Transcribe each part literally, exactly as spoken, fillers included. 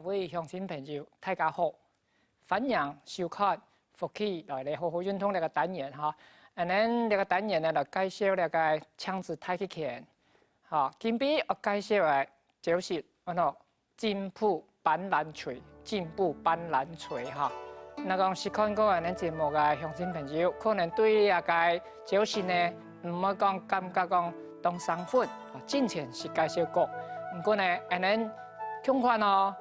各位鄉親朋友，大家好，歡迎收看福氣來了好好運動這個單元哈。恁呢這個單元呢，來介紹這個強直太極拳。哈，今晡日愛介紹个招式，安到進步板蘭捶，進步板蘭捶哈。若講識看過恁呢節目个鄉親朋友，可能對這個招式呢，毋會講感覺講當生份，啊，進前識介紹過。毋過呢，恁呢共款哦，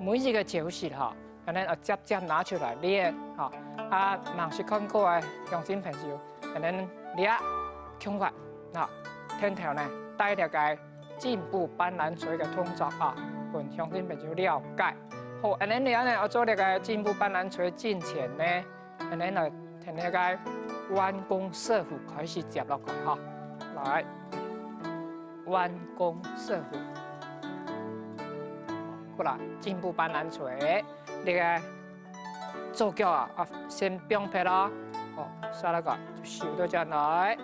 每一個招式哈，恁呢愛接接拿出來練哈。啊，吂識看過个鄉親朋友，恁呢這共款，啊，天頭呢，帶這個進步板蘭捶个動作啊，分鄉親朋友了解。好，恁呢這呢，愛做這個進步板蘭捶進前呢，恁呢來同這個彎弓射虎開始接落來哈。來，彎弓射虎，過來，進步板蘭捶，這個 左腳啊，啊，先放撇咯，哦，紲落來就收倒轉來。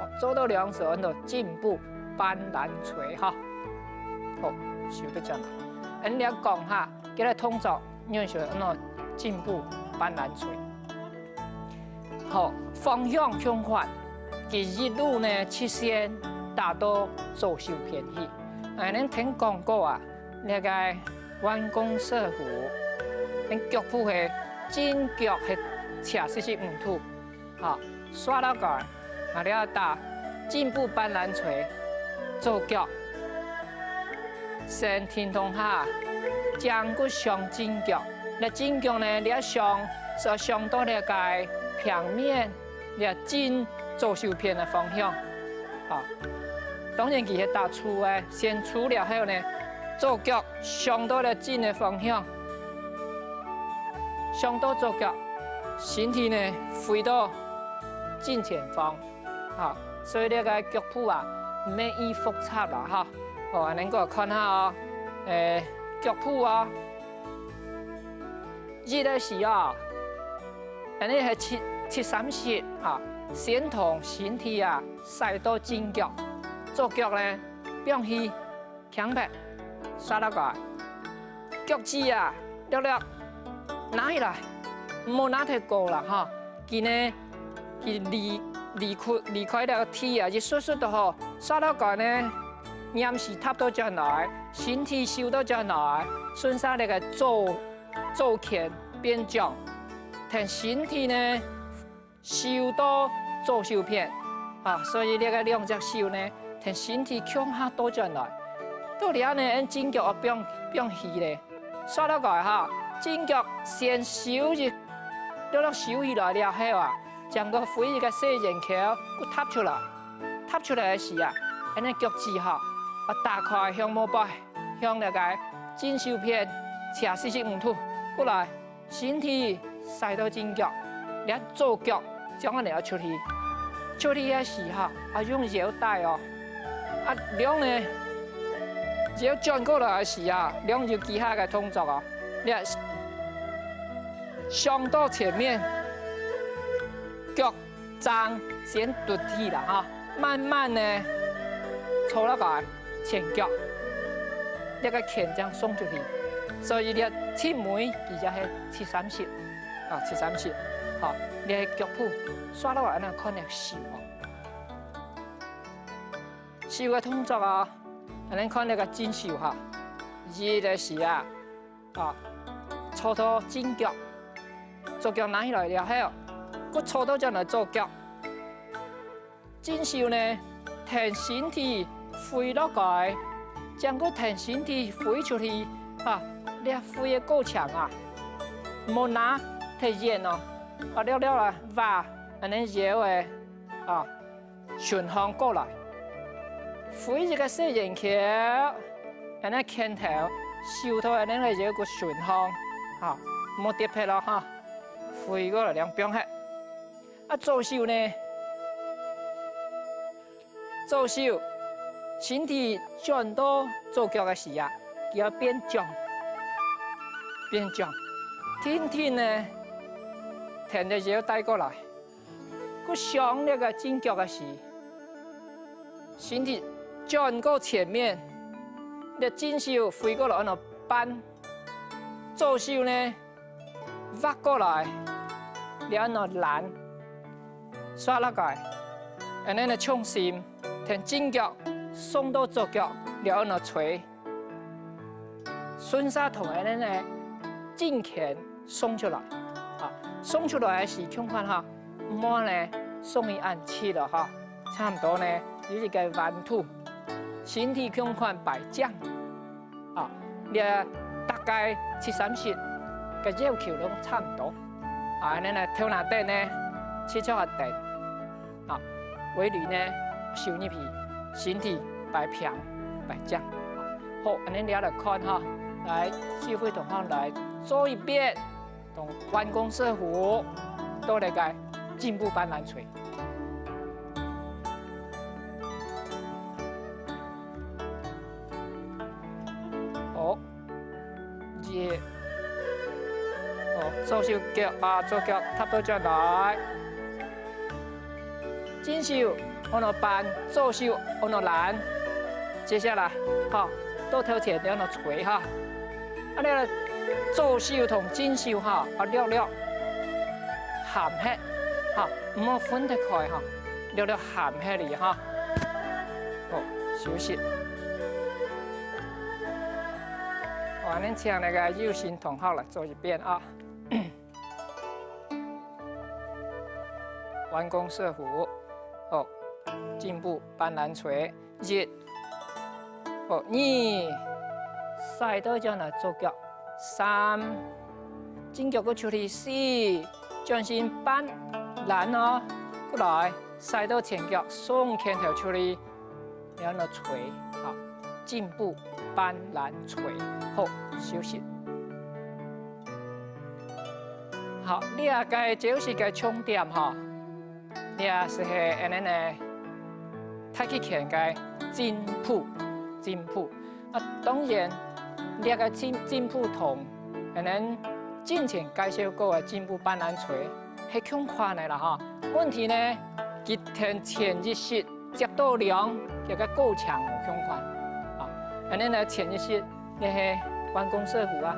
哦，做到兩手安到進步板蘭捶哈。好，收倒轉來。恁樣講哈，這個動作，你就安到進步板蘭捶。 好，方向共款，佢一路呢直線打到左手片去。哎，恁聽講過啊，這個彎弓射虎，恁腳步係進腳係斜四十五度，好，紲落來，啊，這打進步板蘭捶，左腳 先停動下，正過上進腳。這進腳呢，這上，係上到這個平面，這進左手片个方向。啊，當然佢係打出个，先出了後呢，左腳上到這進个方向，上到左腳，身體呢，回到進前方。 好，所以這個腳步啊，毋係異複雜啦哈。哦，恁樣過看下哦，誒，腳步哦，一个時哦，恁樣係七，七三十啊，先同身體啊，徙到正腳，左腳呢，放去 輕拍，紲落來。腳趾啊，略略拿起來，毋好拿忒高啦哈。佢呢，佢離，離開，離開這個地啊，一息息就好。紲落來呢，黏時踏倒轉來，身體收倒轉來，順續這個左，左拳變掌，同身體呢， 收到左手片，啊，所以這個兩隻手呢，同身體共下倒轉來。到這呢，𫣆正腳愛放，放起咧。紲落來哈，正腳先收一，略略收起來了後啊，正過揮一個細圓球，過踏出來。踏出來个時啊，𫣆个腳趾哈，愛打開向外背，向這個正手片斜四十五度過來。 身體徙到正腳，這左腳正恁樣愛出去。出去个時哈，愛用腰帶哦。啊，兩呢，腰轉過來个時啊，兩有幾下个動作哦。這上到前面，腳 正先突起啦哈，慢慢呢，坐落來前腳，這個拳正送出去，所以這七尾佢就係七三十，啊，七三十，好，這係腳步，紲落來恁樣看這手哦。手个動作啊，恁樣看這個正手哈，一个時啊， 啊，坐到正腳，左腳拿起來了後，過坐倒轉來左腳。正手呢，同身體揮落來，正過同身體揮出去，啊，這揮个過程啊，莫拿忒遠哦，啊，略略啊，畫恁樣腰个，啊， 順向過來，揮一個細圓球，恁樣拳頭收到恁樣个腰骨順向，哈，莫跌撇咯哈，揮過來兩邊去。啊，左手呢？左手，身體轉到左腳个時啊，佢愛變掌，變掌，定定呢，前个腰帶過來，佢上這个正腳个時，身體轉過前面，這正手揮過來恁樣扳，左手呢，劃過來，這恁樣攔，煞落來，恁樣呢重心，跈正腳送到左腳，這恁樣捶。 順續同𠊎等个正拳送出來。啊，送出來个時共款哈，毋好呢送去恁直了哈，差毋多呢有一个彎度，身體共款擺正。啊，這大概七三十个要求攏差毋多。啊，恁樣呢頭那頂呢，七尺个頂。 啊，尾閭呢收入去，身體擺平擺正。好，恁樣這來看哈，來，指揮同學來做一遍，同彎弓射虎，到這个正步扳攔捶。好，一，好，左手腳啊，左腳踏倒轉來。 正手，恁樣扳，左手，恁樣攔。接下來，好，到頭前，恁樣捶哈。啊，這左手同正手哈，啊，略略含核，哈，毋好分得開哈，略略含核哩哈。好，休息。好，恁樣請那個右心同學來做一遍啊。 彎弓射虎，好，正步扳攔捶，一，好，二，徙到轉來左腳，三，正腳過出去，四，轉身扳，攔哦，過來，徙到前腳，送拳頭出去， 然後捶，好，正步扳攔捶，好，休息。好，這个招式个重點吼，這就係恁樣个太極拳个正步，正步。啊，當然，這个正，正步同恁樣進前介紹過个正步扳攔捶， 係共款个啦吼。問題呢，佢跈前一式接到兩，這个過程無共款。啊，恁樣呢，前一式，這係彎弓射虎啊。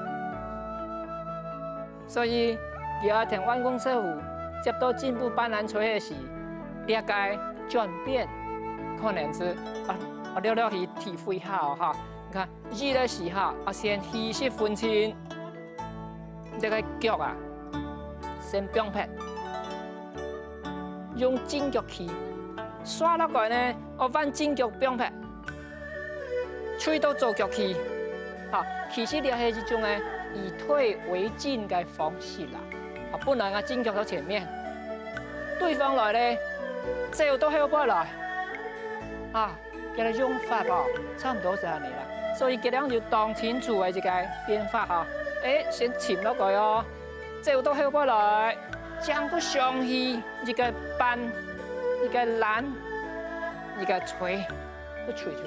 所以，佢愛跈彎弓射虎，接到正步扳攔捶个時，這个轉變，可能係，啊，啊，略略去體會下哦，哈。你看，一个時候，啊，先氣息分清， 這个腳啊，先放撇，用正腳企，煞落來呢，愛換正腳放撇，捶到左腳企。啊，其實這係一種个以退為進个方式啦。啊，本來啊，正腳在前面，對方來咧，走到後背來，啊， 佢个用法吼，差毋多係恁樣啦。所以佢樣就當清楚个一个變化吼。誒，先沉落來哦，走到後背來，正過上去一个扳，一个攔，一个捶，過捶出去。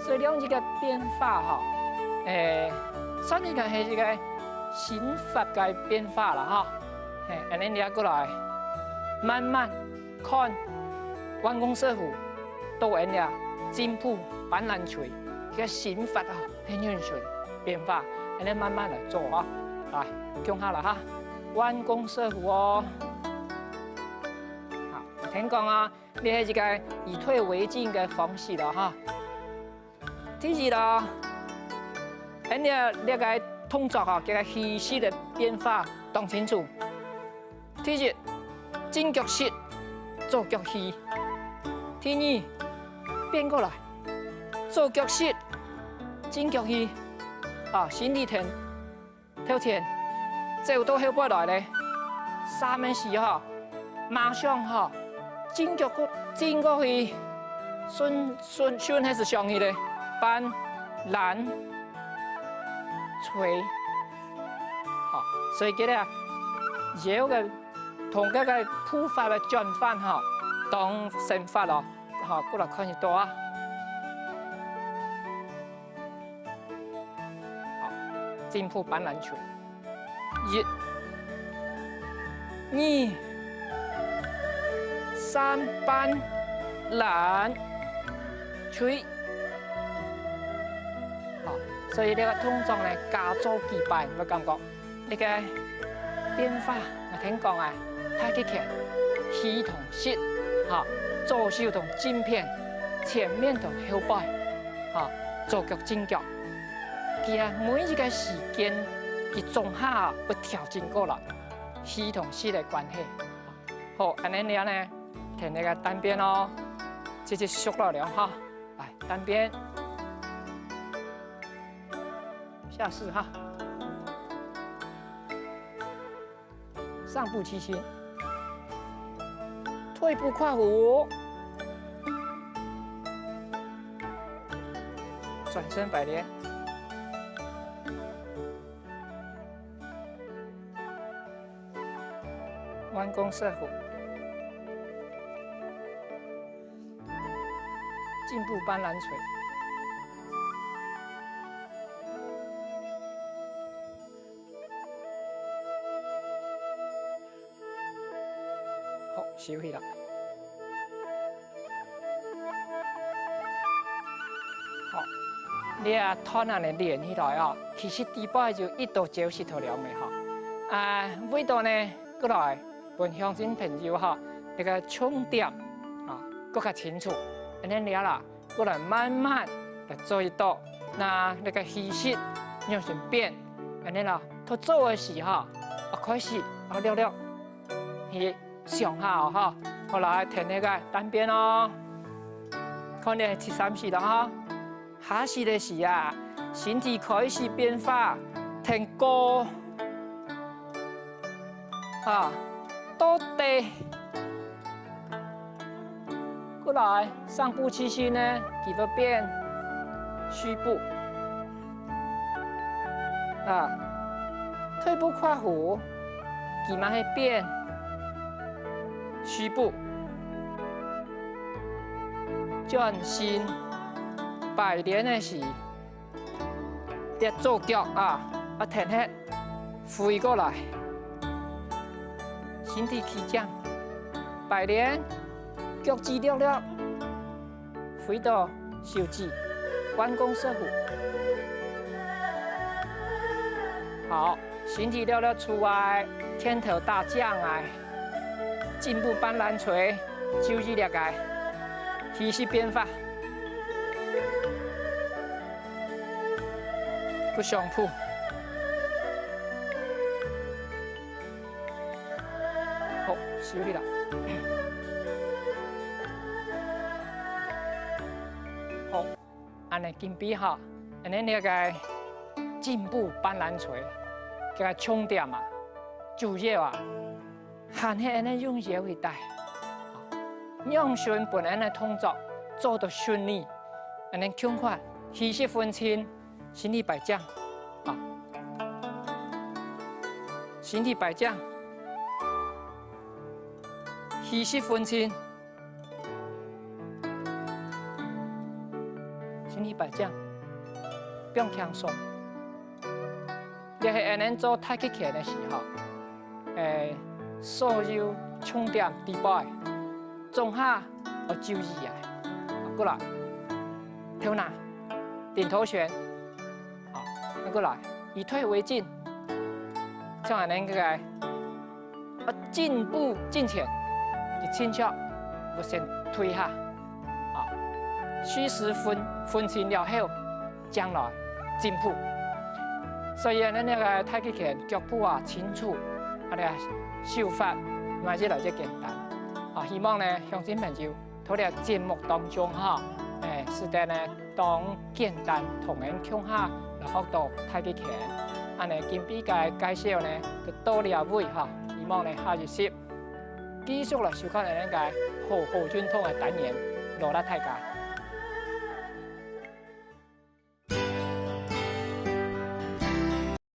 所以這樣一个變化吼，誒，算一个係一个心法个變化啦吼。嘿，恁樣你過來，慢慢 看，彎弓射虎，到恁樣正步扳攔捶，佢个心法啊，很有順變化，恁樣慢慢來做啊。來，共下來哈，彎弓射虎哦。好，聽講啊，這係一个以退為進个方式了哈。 第二啦，恁樣這个動作吼，佢个氣勢个變化當清楚。第一，正腳實，左腳虛。第二，變過來，左腳實，正腳虛。啊，身體跈 頭前，走到後背來咧，三个時吼，馬上吼，正腳過，正過去，順，順，順係上去咧，扳，攔，捶。好，所以這个腰个同這个步法个轉換吼，當生活咯，好，過來看一下啊。 好，正步扳攔捶。一，二、三、扳、攔、捶。好，所以這個動作呢，加做幾擺，會感覺這個變化，𠊎聽講啊，太極拳虛同實，哈，左手同正片，前面同後背，哈，左腳正腳。佢啊，每一個時間，佢總下啊，會調整過來，虛同實个關係。好，恁樣了呢，跈這個單邊哦，直接熟了了哈。來，單邊，下勢哈。 上步七星，退步跨虎，轉身擺連，彎弓射虎，進步扳攔捶。 好，收起來。好，這啊，段恁樣練起來哦，其實底背就一到九十度了个哈。啊，為到呢，過來分鄉親朋友哈，這個重點啊，更加清楚。恁樣了啦， 過來慢慢來做一到，那這個虛實仰形變，恁樣啦，在做个時候，啊，開始啊，略略去想下哦，哈，好，來，跈這個單邊哦，看這第三式了哈，下式个時啊，身體開始變化，跈高，啊，到底。 過來，上步七星呢，佢會變虛步。啊，退步跨虎，佢嘛係變虛步。轉身擺連个時， 這左腳啊，啊，跈核，揮過來，身體企正，擺連，腳趾略略，揮到手指，彎弓射虎。好，身體略略出來，拳頭打正來，進步扳攔捶，注意這個虛實變化。 不相符。好，收起來。好，恁樣緊比哈，恁樣這個進步扳攔捶，這個重點啊，主要啊， 還係恁樣用腰去帶，仰形分恁樣个動作做到順利，恁樣共款，虛實分清，身體擺正，啊，身體擺正，虛實分清，身體擺正，放輕鬆。 這係𠊎等做太極拳个時候，欸，所有重點底背，總下愛注意啊。過來，頭那，頂頭懸，好，過來，以退為進，像恁樣个 啊，進步進前，你輕巧會先退下，啊，虛實分，分清了後，將來進步。所以呢，那個太極拳腳步啊清楚，啊，那個手法嘛越來越簡單。啊，希望呢，鄉親朋友在這節目當中哈，欸，使得呢， 當簡單同𠊎共下來學到太極拳。恁樣今晡个介紹呢，就到這位哈，希望呢下一集繼續來收看𠊎等个好好運動个單元，勞力大家。